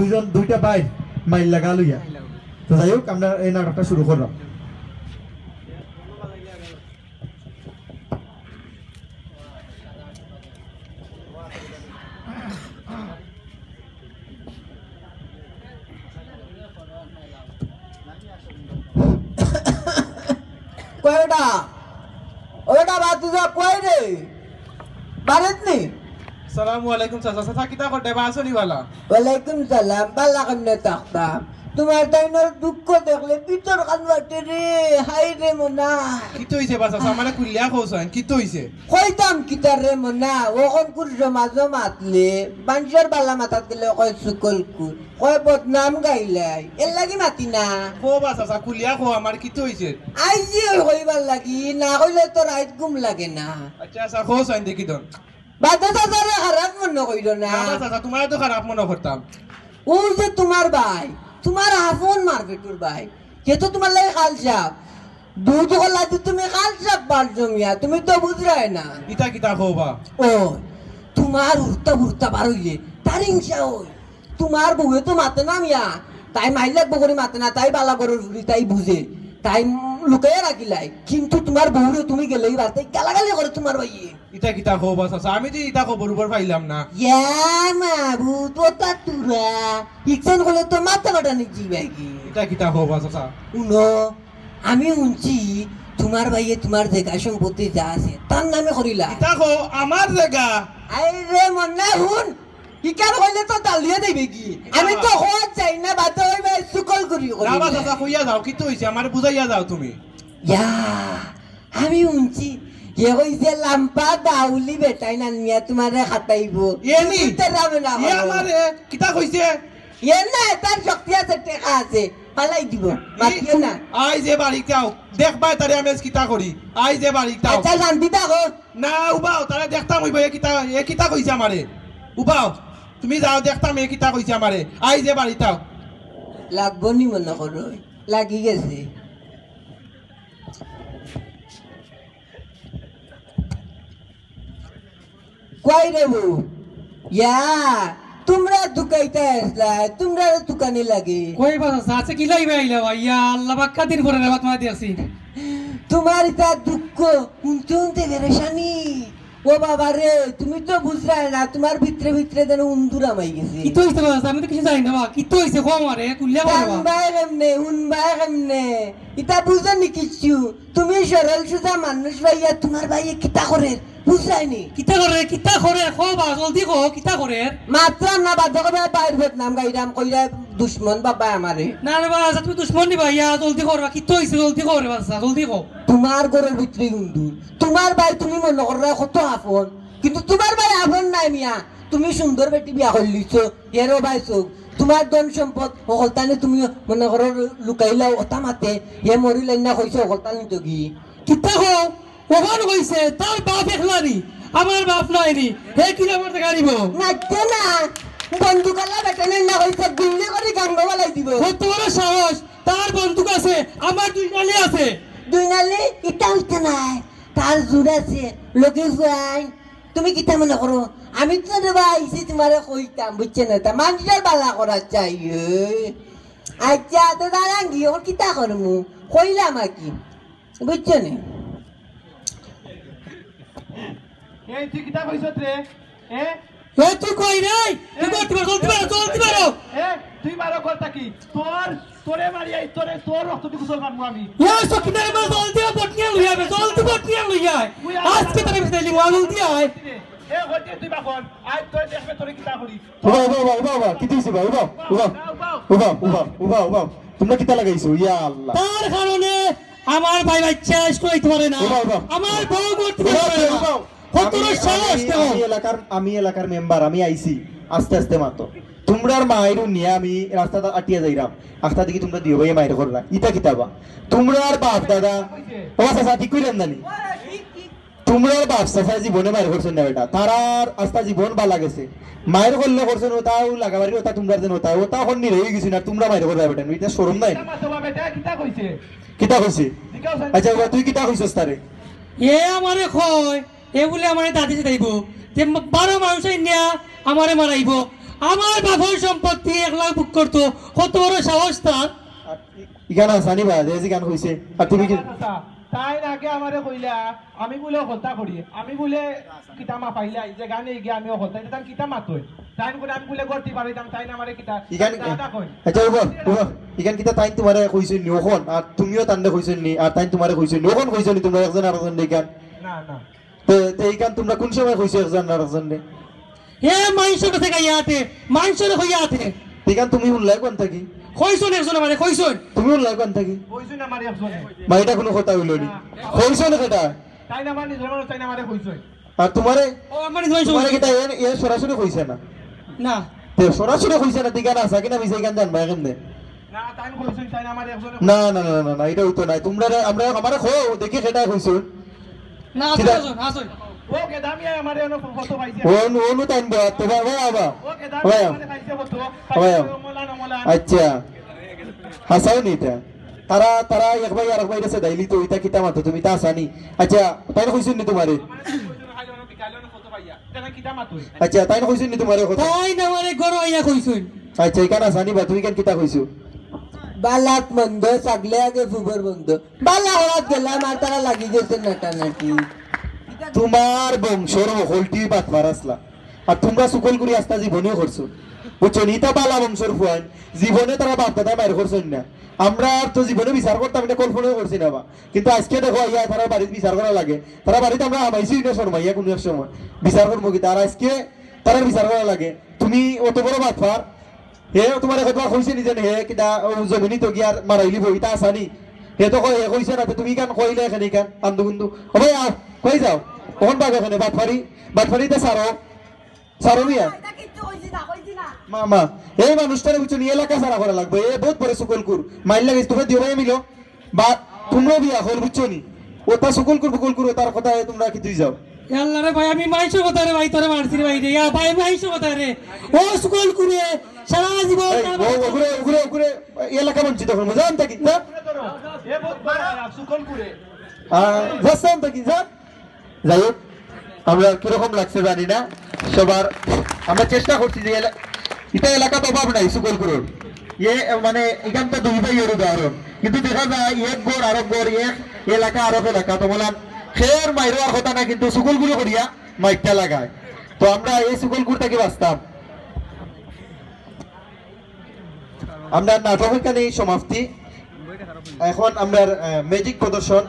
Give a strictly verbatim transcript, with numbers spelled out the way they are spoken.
দুইজন, দুইটা ভাই মাইর লাগা লইয়া। তো যাই হোক, আমরা এই নাটকটা শুরু করলাম। কয়টা? ওটা বাদ দিবা, কই রে? বাড়িত নি? সালামু আলাইকুম চাচা। চাচা, কিতা করতে বা, আছো নি বালা? ওয়ালাইকুম সালাম, বালা কেমনে থাকতাম? তোমার তাইনর দুঃখ দেখলে ভিতর খান ফাটে রে, হায় রে মনা। কিতা অইছে বা চাচা, আমারে খুলিয়া কও চাইন, কিতা অইছে? কইতাম কিতা রে মনা, অখনকুর সমাজো মাতলে, মানষর বালা মাতাত গেলে কয় চুগলখুর। কয় বদনাম গাইলাই, এর লাগি মাতি না। কও বা চাচা, খুলিয়া কও, আমার কিতা অইছে? আইছি ওই কইবার লাগি, না কইলে তো রাইত ঘুম লাগে না। আচ্ছা, আচ্ছা, কও চাইন দেখি দন। বাদে চাচারে খারাপ মনো কইরো না। না বা চাচা, তোমারে তো খারাপ মনো করতাম। ওই যে তোমার ভাই, তোমার আপন মার পেটর ভাই, সে তো তোমার লাগি খাল সাপ। দুধ কলা দি তুমি খাল সাপ পারছো মিয়া, তুমি তো বুঝরায় না। ইতা কিতা কও বা? ও, তোমার উড়তা বুড়তা বার অইলে, তার হিংসা অয়। তোমার বউয়ে তো মাতে না মিয়া, তাই মাইর লাগবো করি মাতে না, তাই বালা ঘরর ফুড়ি, তাই বুঝে, তাই লুকাইয়া রাখিলাই। কিন্তু তোমার বউরে তুমি গেলেই বাড়িতে গালাগালি করে তোমার ভাইয়ে। ইতা কিতা কও বা চাচা, আমি তো ইতা খবর উবর পাইলাম না। ইয়া মাবুদ, ওটা তুরা, ইকসান করলে তো মাথা ফাটানি যাইবাগি। ইতা কিতা কও বা চাচা? হুনো, আমি হুনছি তোমার ভাইয়ে তোমার জাগা সম্পত্তি যা আছে তার নামে করিলা। ইতা কও, আমার জাগা? আরে মনা হুন, ইখান কইলে তো দালিয়া দিবে কি? আমি তো হওয়ার চাই না, বাদে ওই ভাই চুগলখুরি করি না বা না। চাচা, কইয়া যাও, কিতা অইছে? আমারে বুঝাইয়া যাও তুমি। ইয়া, আমি হুনছি, এ কইছে লাম্বা দাউলি বেটাইন আনিয়া তোমারে খাটাইবো। এ নি? তুমি তেরাবে না এ করো। আমারে কিতা কইছে? এ না, তার শক্তি আছে, টেকা আছে, ফালাই দিব, মাতিও না। আইজ এ বাড়িত আও, দেখবায় তারে আমি আইজ কিতা করি। আইজ এ বাড়িত আও। আচ্ছা, শান্তি থাকো। না, উবাও, তারে দেখতাম অইবো, এ কিতা, এ কিতা কইছে আমারে। উবাও, তুমি যাও, দেখতাম এ কিতা কইছে আমারে। আইজ এ বাড়িত আও। লাগবো নি মনো করো, লাগি গেছে। কই রে বউ? ইয়া, তোমরা দুকাইতা আসলা, তোমরা দুকানি লাগে। কই বা চাচা, আচ্ছা, কিলা ইবা আইলা বা? ইয়া আল্লাহ, বাক্কা দিন পরে রে বা তোমারে দেখছি। তোমার ইতা দুঃখ, হুনতে হুনতে পেরেশানি। ও বাবা রে, তুমি তো বুঝরায় না, তোমার ভিতরে ভিতরে যেন উন্দুর হামাই গেছে। কিতা অইছে বা? আমি তো কিছু জানি না বা। কিতা অইছে? কও আমারে, খুলিয়া কও বা। কানবায় কেমনে, হুনবায় কেমনে? ইতা বুঝো নি কিচ্ছু? তুমি সরল সুজা মানুষ পাইয়া তোমার ভাইয়ে কিতা করের, বুঝরায় নি? কিতা করের, কিতা করের? কও বা, জলদি কও, কিতা করের? মাতরাম না, বাদ দেও, ভাইর বদনাম গাইরাম কইরা দুশমন বাবা আমারে। না রে বা, আচ্ছা, তুমি দুশমন নি বা, ইয়া, জলদি কও বা, কিতা অইছে, জলদি কও রে বা, আচ্ছা, জলদি কও। তোমার ঘরর ভিতরে উন্দুর। তোমার ভাই তুমি মনো কররায় কত আপন, কিন্তু তোমার ভাই আপন নায় মিয়া। তুমি সুন্দর বেটি বিয়া করিলিছো, এরও ভাই চোখ। তোমার ধন সম্পদ হকলতানি তুমি মনো করো লুকাইলাও, ওটা মাতে, এ মরিলাইন না কইছে হকলতানি তো কি? কিতা কও? অখন কইছে তার বাপ একলা নি, আমার বাপ নাই নি, হে কিলা আমার জাগা নিবো? মাততো না, বন্দুকআলা বেটাইন না কইছে গুল্লি করি গাঙ্গো ফালাই দিবো। কত বড় সাহস, তার বন্দুক আছে, আমার দুই নালি আছে। দুই নালি? ইতা অইতো নায়, তার জুর আছে, লগে যাইন। তুমি কিতা মনো করো? আমি তো রে বা আইছি তোমারে কইতাম, বুঝছো না? তা মানষর বালা করার চাই, এ। আচ্ছা, তো দাঁড়ান গি, অখন কিতা করমু? কইলাম আর কি, বুঝছো না? এই, তুই কিতা কইছত রে? এ? এ, তুই কই রে? তুই এ? করতে পারো, চলতে পারো, চলতে পারো। এ, তুই মারো করতা কি? তোর, তোরে মারি আই, তোরে, তোর রক্ত দি গোসল মারমু আমি। এ, সকিনারে মার, জলদি আয়, বটনিয়া লইয়া আয়, জলদি বটনিয়া লইয়া আয়। তুই আমার আজকে তারে বিদায় দিমু, জলদি আয়। এ, হইতে তুই বাপন, আজ তোরে দেখবে তোরে কিতা করি। উবা, উবা, উবা, উবা, উবা, কিতা অইছে বা? উবা, উবা, না, উবা। উবা, উবা, উবা, উবা। তোমরা কিতা লাগাইছো? ইয়া আল্লাহ। তার কারণে আমার ভাই বাচ্চা শেষ করাইতে পারে না। উবা, উবা। আমার বউ করতে পারে না। উবা, উবা। কত বড় আমি, সাহস আমি, দেখো। আমি এলাকার, আমি এলাকার মেম্বার, আমি আইছি। আস্তে আস্তে মাতো। তোমরার মাইরু নিয়া আমি রাস্তাত আটিয়া যাইরাম। আস্তা দেখি তোমরা দুইও ভাইয়ে মাইর কররা। ইতা কিতা বা? তোমরার বাপ দাদা, ও চাচা, ঠিক কইলাম না নি? তোমরার বাপ চাচা জীবনে মাইর করছইন না বেটা। তারার আস্তা জীবন বালা গেছে। মাইর করলে করছইন, ওটাও লাগাবাড়ির ওটা তোমরার যেন ওটা, ওটা অখন নিরে অইগেছে না, তোমরা মাইর কররায় বেটা। ইটা শরম নাই? কিতা মাতো বা বেটা, কিতা কইছে? কিতা কইছে? জিজ্ঞাসা আচ্ছা, বাবা, তুই কিতা কইছস তারে? এ আমারে কয়, এ বুলে আমারে দাদি জিতাইবো। তে ম-, বারো মানুষ আইন্না আমারে মারাইবো। আমার বাপর সম্পত্তি এক লাখ ভোগ করতো, কত বড় সাহস তার। ইখান আসানি বা, যে ইখান কইছে। আর তুমি কি? আচ্ছা, তাইন আগে আমারে কইলা, আমি বুলে হতা করি, আমি বুলে কিতা মাপাইলাই, যে গানে গিয়া আমিও হতা, ইটা তান কিতা মাতই? তাইন করে আমি বুলে গর্তি পারিতাম, তাইন আমারে কিতা? ইখান দাদা কই? আচ্ছা, উবা, উবা, ইখান কিতা তাইন তোমারে কইছইন নি অখন? আর তুমিও তানরে কইছইন নি, আর তাইন তোমারে কইছইন নি অখন? কইছইন নি তোমরা একজন আরেকজন ইখান? না, না। তে, তে ইখান তোমরা কোন সময় কইছো একজন আরেকজনরে? হে মাইনষর গেছে গাইয়া আতে, মাইনষরে কইয়া আতে। ইখান তুমি হুনলায় কোন থাকি? কইছইন একজন আমারে, কইছইন। তুমি হুনলায় কোন থাকি? কইছইন আমারে একজনে। মা, ইটা কুনু কথা অইলো নি। কইছো না কেটা? তাইন আমার নিজর মানুষ, তাইন আমারে কইছইন। আর তোমারে? ও আমার নিজর মানুষ। তোমারে কিতা এ, এ সরাসরি কইছে না? না। তে সরাসরি কইছে না, ইখান আসানি না মিছা ইখান জানবা কেমনে? না, তাইন কইছইন, তাইন আমারে একজনে। না, না, না, না, না, ইটা অইতো নায়। তোমরা, আমরা, আমারে কও, দেখি কেটায় কইছো। না, আসইন, আসইন, আসইন। ও গেদামিয়া আমারে অনো ফটো পাইছে। অনু, অনু তাইন বা, তোমার ভাই আবা। ও গেদামিয়া ভাই। আমারে পাইছে ফটো। ভাই। মলান, মলান। আচ্ছা। হাছাউ নি ইটা? তারা, তারা এক ভাই আরেক ভাইরে ছেদাইলি তো, ইটা কিতা মাতো তুমি, ইতা আসানি? আচ্ছা, তাইন কইছইন নি তোমারে? বিকালে অনো ফটো পাইয়া। তাইন কিতা মাতই? আচ্ছা, তাইন কইছইন নি তোমারে কথা? তাইন আমারে ঘরো আইয়া কইছইন। আচ্ছা, ইখান আসানি বা, তুমি ইখান কিতা কইছো? বালাত মন্দ, ছাগলে আগে ফুবর বন্ধ। বালা হওয়াত গেলাম, আর তারা লাগি গেছে নাটানাটি। তোমার বংশর হকলটি বাটপার আছলা। আর তোমরা চুগলখুরি আস্তা জীবনেও করছো। বুঝছো নি? ইতা বালা বংশর ফুয়াইন। জীবনে তারা বাপ দাদায় মাইর করছইন না। আমরা আর তো জীবনে বিচার করতাম, ইটা কল্পনাও করছি না বা। কিন্তু আইজকে দেখো, আইয়া তারার বাড়িত বিচার করা লাগে। তারার বাড়িত আমরা হামাইছি না শরমাইয়া কুনু এক সময়। বিচার করমু কিতা? আর আইজকে তারার বিচার করা লাগে। তুমি অত বড় বাটপার, হে তোমারে কতবার কইছে নি যে হে কিতা ও জমিনো তো গিয়া মারাইলিবো, ইতা আসানি? হে তো কয়, হে কইছে না, তে তুমি ইখান কইলে কেনে ইখান আন্দু গুন্দু। ও ভাই, আও, কই যাও? অখন ভাগো কেনে, বাটপারি, বাটপারি ইতা ছাড়ো, ছাড়ো মিয়া। এটা কিচ্ছু কইছি না, কইছি না। মা, মা, এই মানুষটারে বুঝছো নি, এলাকা ছাড়া করা লাগবো। এ বউত বড় চুগলখুর। মাইর লাগে ইস্তফা দিও ভাই মিলো। বা তোমরা বিয়া হল বুঝছো নি? অতা চুগলখুর, ফুগলখুর, অতার কথা তোমরা কিতা অই যাও। এ আল্লাহ রে ভাই, আমি মাইনষর কথা রে ভাই, তোরে মারছি রে ভাই রে। ইয়া ভাই, মাইনষর কথা রে। ও চুগলখুরে, সারা জীবন এই, ও, ওগুরে, ওগুরে, ওগুরে, এলাকা বঞ্চিত করমু, যাও থাকি, যা। এ বউত বড় চুগলখুরে। আহ, যাও থাকি, যা। যাই হোক, আমরা কিরকম লাগছে জানি না, সবার আমরা চেষ্টা করছি যে এলা-, ইটা এলাকাত অভাব নাই চুগলখুরর। ইয়ে মানে ইখান তো দুই ভাইর উদাহরণ, কিন্তু দেখা যায় এক ঘর আরক ঘর, এক এলাকা আরক এলাকা। তো বললাম, খের মাইরো আর কথা না, কিন্তু চুগলখুরি করিয়া মাইরটা লাগায়। তো আমরা এই চুগলখুর থাকি বাঁচতাম। আমরা নাটক এখানেই সমাপ্তি। এখন আমরা ম্যাজিক প্রদর্শন।